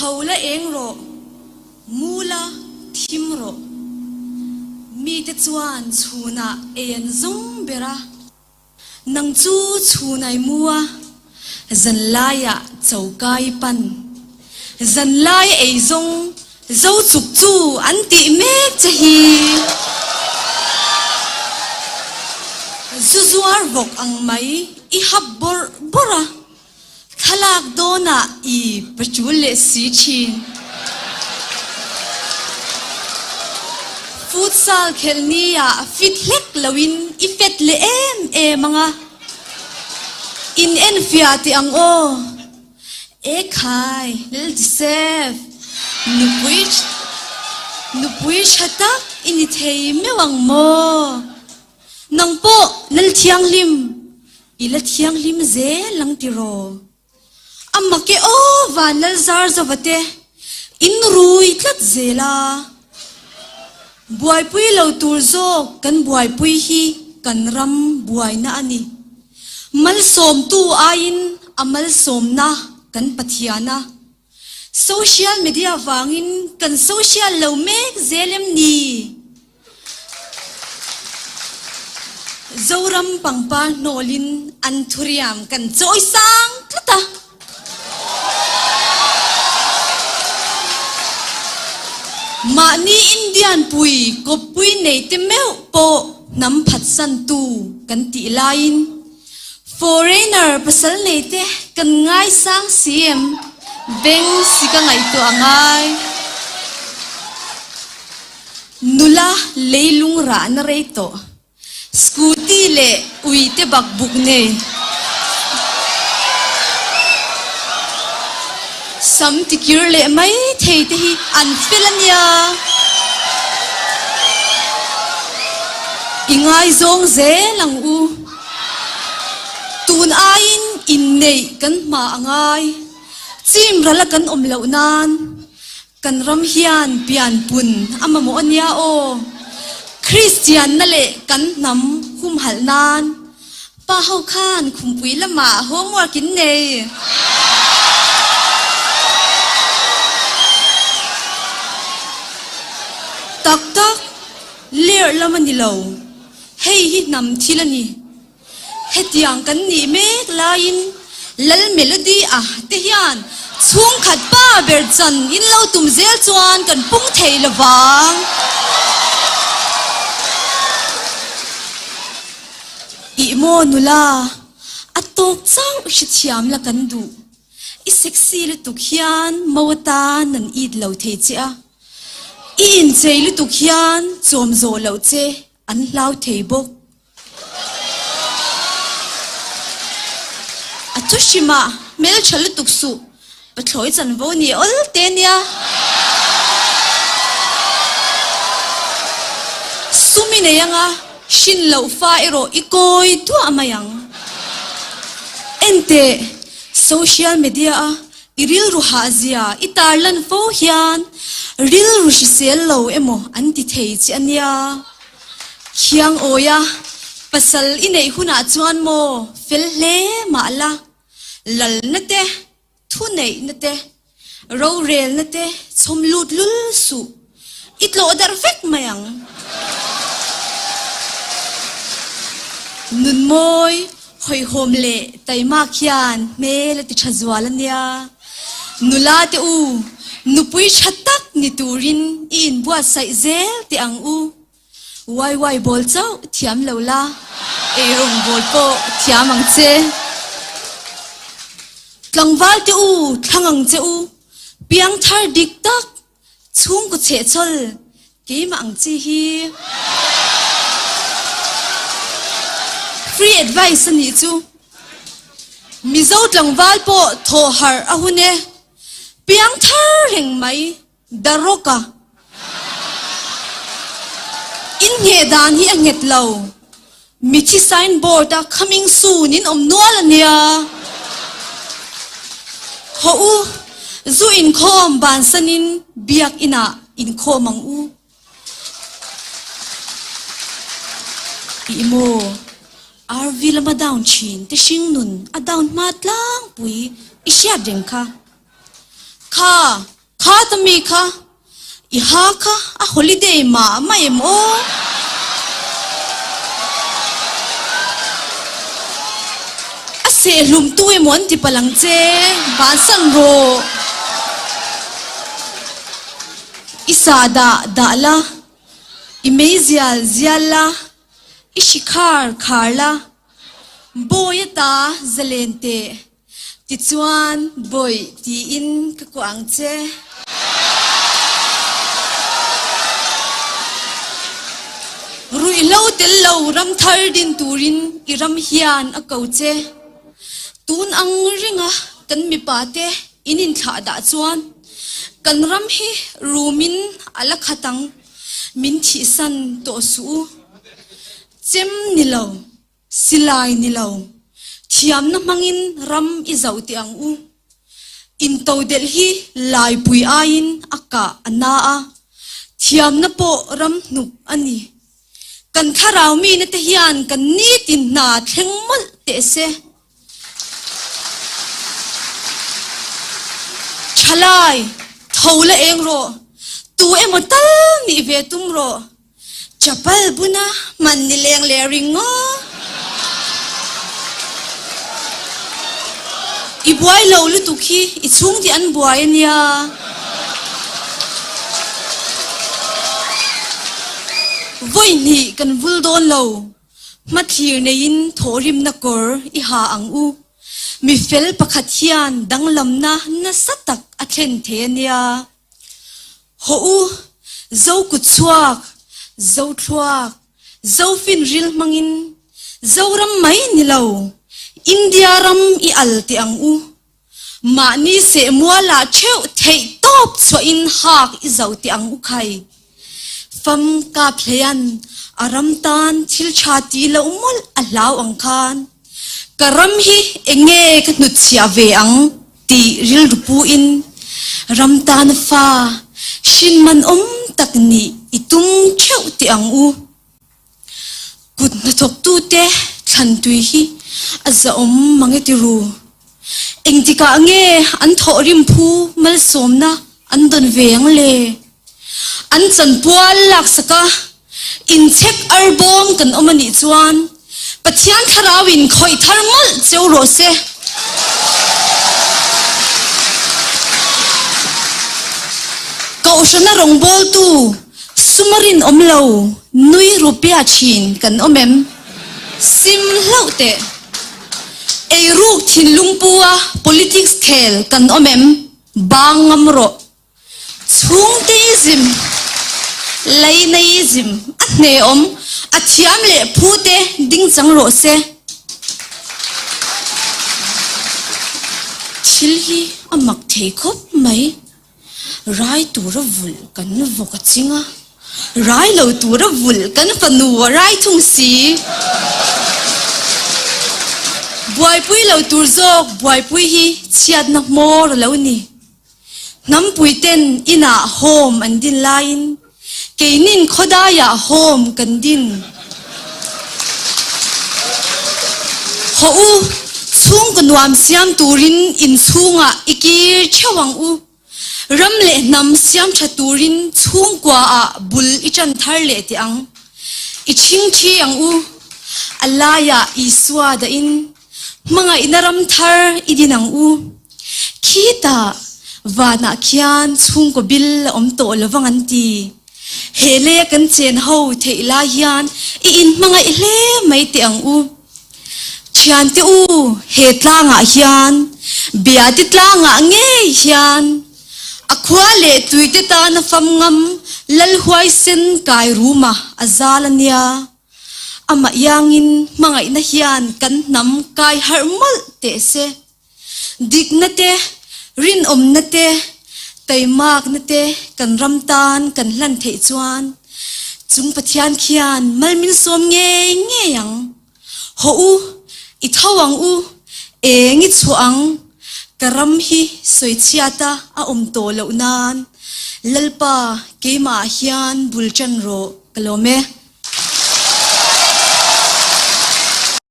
Tho la eng rawh, mu la thim rawh. Mite chuan chhunah ei an zawng ber a. Nang chu chhun ai mu a, zanlaiah choka i pan. Zanlai ei zawng zo chuk chu an tih mek che hi. Zu zuar vawk ang mai i hap bawrh bawrh a. Thlalak dawnah i paṭul leh si ṭhin. Futsal khelh ni ah fit hlek loin i fet leh em em ang a. In enfiah teh ang aw. Ekhai, Lal Joseph, nupui nupui ṭha tak i ni thei meuh ang maw? Nang pawh Lal Thianghlim, I la thianghlim zel ang tiraw? A mak e aw van lal zar zova te in rui tlat zel a. Buaipui lo tur zawk kan buaipui hi kan ram buaina a ni. Malsawmtu aiin a malsawmna kan Pathian a. Social media vangin kan social lo mek zel em ni? Zoram pangpar hnawlin an thuriam kan chawi sang tlat a. Mahni Indian pui kawppui nei te meuh pawh hnam phatsantu kan tih laiin foreigner pasal nei te kan ngaisang si em? Beng si ka ngaihtuah a ngai. Nula leilung rahna rei tawh. Scooty leh ui te bak buk nei. Sam tikir leh mai thei te hi an fel a nia. I ngaizawng zel ang u. Tun aiin inneih kan hma a ngai. Chim rala kan awm loh nan. Kan ram hian pianpun a mamawh a nia aw. Kristianna leh kan hnam humhalh nan pa ho khan khumpui lamah homework in nei. Tak tak, lerh lam a ni lo. Hei hi hnam thil a ni. Hetiang kan nih mek laiin Lal Melody a te hian chhungkhat pa ber chan in lo tum zel chuan kan pung thei lovang. Ih maw nula, a tawk chauh hrethiam la kan duh. I sexy lutuk hian mo atan an it lo thei che a, i inchei lutuk hian chawm zawh loh che an hlau thei bawk. A thu hrim a, hmeltha lutuk suh, pathlawi chanvo ni awl te nia. Sum i nei anga, hrin loh fa erawh i kawi duah mai ang. Enteh, social media a i rilru hah zia i tarlan fo hian rilru hrisel lo emaw an ti thei che a nia. Khiang awi a, pasal i neih hunah chuan maw fel hle mah la, lalna te, thuneihna te, rorelna te chhawm lut lul suh, i tlawh darh vek mai ang. Nunmawi, hawihhawm leh taimak hian hmel a ti tha zual a nia. Nula te u, nupui tha tak ni turin i inbuatsaih zel teh ang u. Waiwai bawl chauh thiam lo la, eirawng bawl pawh thiam ang che. Tlangval te u, thlang ang che u, piangthar dik tak, chhungkaw chhehchhawl keimah ang chi hi. Free advice a nih chu. Mizo tlangval pawh thawh harh a hun e. Piangthar reng mai. The Rock a inngheh dan hi a nghet lo. Mithi sign board a coming soon in awm nual a nia. Hawh u, zu inkhawm bansanin biak inah inkhawm ang u. Ih maw, RV lama down thin te hring nun a down hma tlangpui i hriat reng kha. Kha, kha ta mi kha, i ha kha a holiday mah mah em aw? A sehhlum tu emaw an ti palh ang che, bansan rawh. I sah dah dah la, i meizial zial la, i hri khar khar la, bawi ata zalen teh. Tichuan, Bawih tiin ka kuah ang che. Ruihhlo tel lo ram thar din turin i ram hian a ko che. Tun ang ringa kan mipa te in inthlah dah chuan kan ram hi rumin a la khat ang, min thihsan tawh suh u. Chem ni lo. Silai ni lo, thiamna hmangin ram i zoh teh ang u. Intodelh hi laipui aiin a kah a na a, thiamna pawh ram hnuk a ni. Kan thlarau mine te hian kan nitin hna thleng mawlh teh se. Thalai, tho la eng rawh, tu emaw tal nih ve tum rawh. Chapal buna hman ni leng leh ring ngaw. I buai lo lutuk hi i chhung tih an buai a nia. Vawi hnih kan vul dawn lo. Hmathlir neiin thawhrimna kawr i ha ang u. Mi fel pakhat hian danglamna nasa tak a thlen thei a nia. Hawh u, Zo kut chhuak, Zo thluak, Zo finril hmangin Zoram mai ni lo, India ram i al teh ang u. Mahni seh mualah theuh theih tawp chhuahin hak i zo teh ang u khai. Fam kap hleian a ram tan thil tha ti loh mawlh a hlau ang khan ka ram hi enge ka hnutchhiah ve ang tih rilru puin ram tana fa hrin man awm tak nih i tum theuh teh ang u. Kut hnathawktute thlantui hi a zahawm mang e ti ru. Engtikah nge an thawhrim phu malsawmna an dawn ve ang le? An chanpual laksaka inchhek arbawm kan awm a nih chuan Pathian Thlarauin khawih thar mawlh cheu rawh se. Kohhrana rawngbawltu suma rinawm lo nui rupia thin kan awm em? Sim hlauh teh. Eiruk thinlung pua politics khel kan awm em? Bang ngam rawh. Chhungteism, Lainaism a hneawm, a thiam leh phu te ding chang rawh se. Thil hi a mak thei khawp mai. Rai tura vulh kan vawk a ching a, rai lo tura vulh kan fanu a rai thung si. Buaipui lo tur zawk buaipui hi chhiatna hmawr a lo ni. Hnampuiten inah home an din laiin keinin khawdaiah home kan din. Hawh u, chhungkaw nuam siam turin inchhungah i kir theuh ang u. Ram leh hnam siam tha turin chhungkuaah bul i tan thar leh teh ang. I chhingthi ang u. A laiah Isua dahin Hmangaihna ram thar i din ang u. Khitah, vanah khian chhungkaw bil a awm tawh lo vang an ti. He leia kan chen ho theih lai hian i inhmangaih hle mai teh ang u. Thiante u, he tlangah hian, Biate tlangah ngei hian, a khua leh tuite tana fam ngam Lalhuaisen kai ruma a zal a nia. Amah iangin hmangaihna hian kan hnam kai harh mawlh teh se. Dikna te, rinawmna te, taimakna te kan ram tan kan hlan theih chuan chung Pathian khian mal min sawm ngei ngei ang. Hawh u, i tho ang u, eng i chhuah ang, ka ram hi sawichhiata a awm tawh loh nan Lalpa keimah ah hian bul tan rawh ka lawm e.